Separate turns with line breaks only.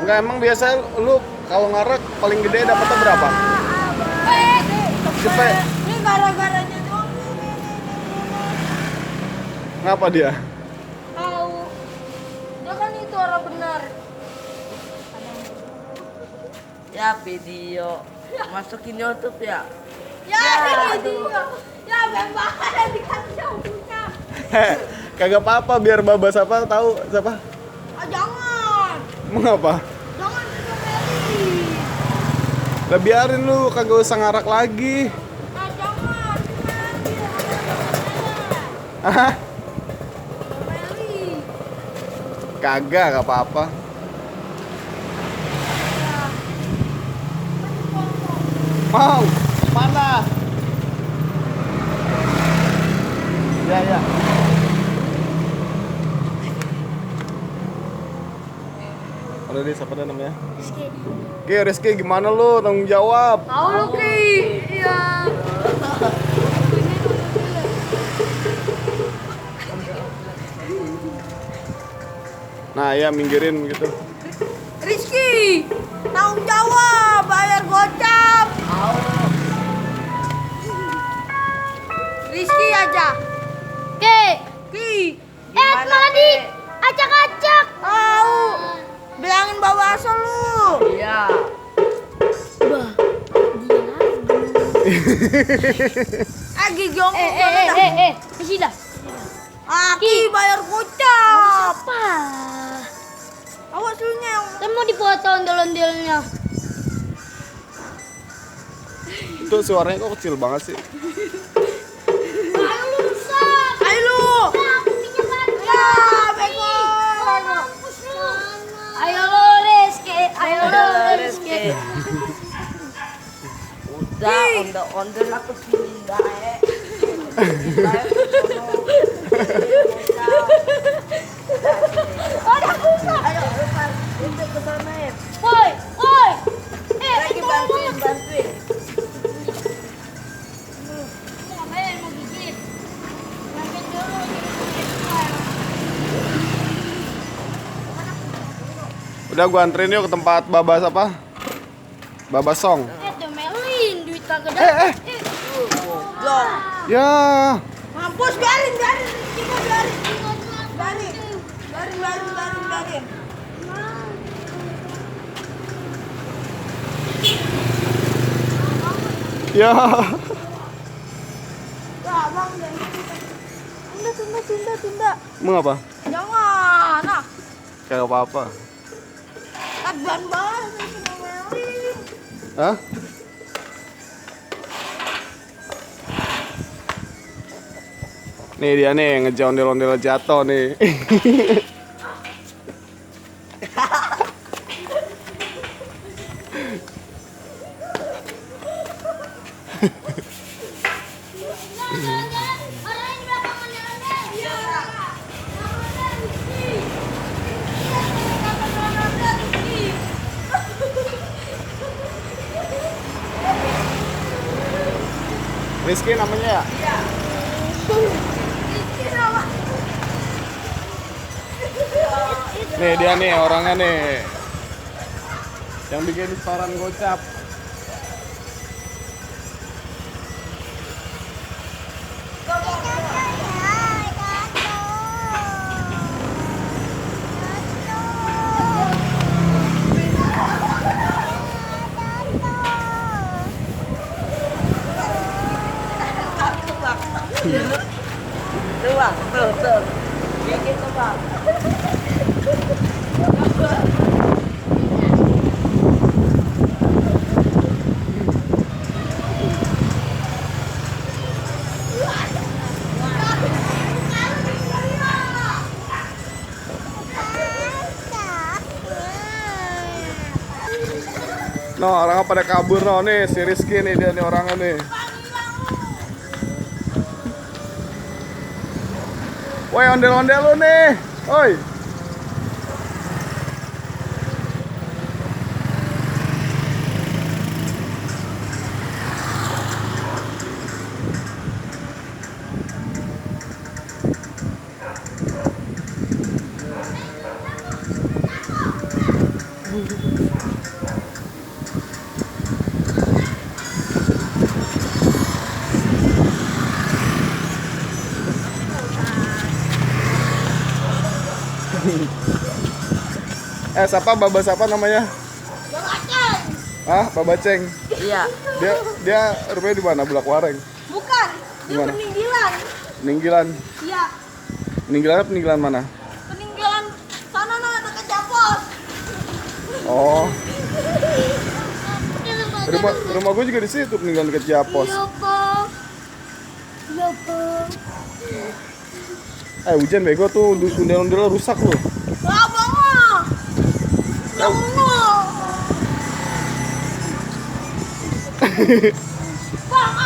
Enggak, emang biasa lu kalau ngarak paling gede dapatnya berapa? Cepet.
Ini gara-garanya doang.
Ngapa dia?
Tahu. Dia kan itu orang benar.
Ya video masukin YouTube ya.
Ya, video. Ya, memang dikasih jauhnya.
Kagak apa-apa biar babas apa tahu siapa?
Ah, jangan.
Mengapa?
Jangan diomelin.
Lah biarin lu kagak usah ngarak lagi.
Ah, jangan.
Hah?
Diomelin.
Kagak, gak apa-apa. Mau, mana? Ya, ya. Halo deh, siapa dah namanya?
Rizky.
Oke, Rizky gimana lu? Tanggung jawab.
Tahu lu, Ki? Iya.
Nah, ya minggirin gitu.
Rizky, tanggung jawab, bayar gocap. Rizky aja. Ki.
Malah di
Acak-acak. Tahu. Bilangin bawa asal lu.
Iya.
Agi jongkok.
Isi dah.
Ki bayar gocap.
Apa?
Awas lu yang.
Saya mau dipotong ondel-ondelnya.
Itu suaranya kok kecil banget sih.
Ayo lu. Ya, bego.
Ayo lo Rizky, ayo lo Rizky.
Udah ondel-ondel aku pindah Ayo lepas itu ke sana ya.
Woi, woi.
Lagi bantuin.
Ngapain mau gigit? Ngapain dulu?
Udah gua anterin yuk ke tempat babas apa? Babas song.
Domelin duit kagak ada.
Blok.
Ya.
Mampus, biarin. Kita biarin. Biarin.
Ya.
Ya, Bang, tunda.
Mengapa?
Jangan. Nah,
Kayak apa-apa.
tagihan banget sih ngomelin.
Hah? Nih dia nih ngejar ondel-ondel jatuh nih. Rizky namanya ya? Nih dia nih orangnya nih. Yang bikin setoran gocap.
Tuh bang, tuh. Gigit tuh bang.
No, orangnya pada kabur no nih, si Rizky nih dia nih orangnya nih. Woi, ondel-ondel lu nih. Oi. Siapa babas apa namanya?
Bang Aceng.
Ah, Babaceng.
Iya.
Dia rumahnya di mana? Bulakwareng.
Bukan. Dia
Gimana?
peninggilan.
Peninggilan.
Iya.
Peninggilan mana?
Peninggalan sana nah dekat Japos.
Oh, rumah gue juga di situ, peninggalan dekat Japos.
Iya, Pak. Iya, Pak.
Hujan bego tuh, undel-undel rusak loh.
Lah bang. Ya Allah.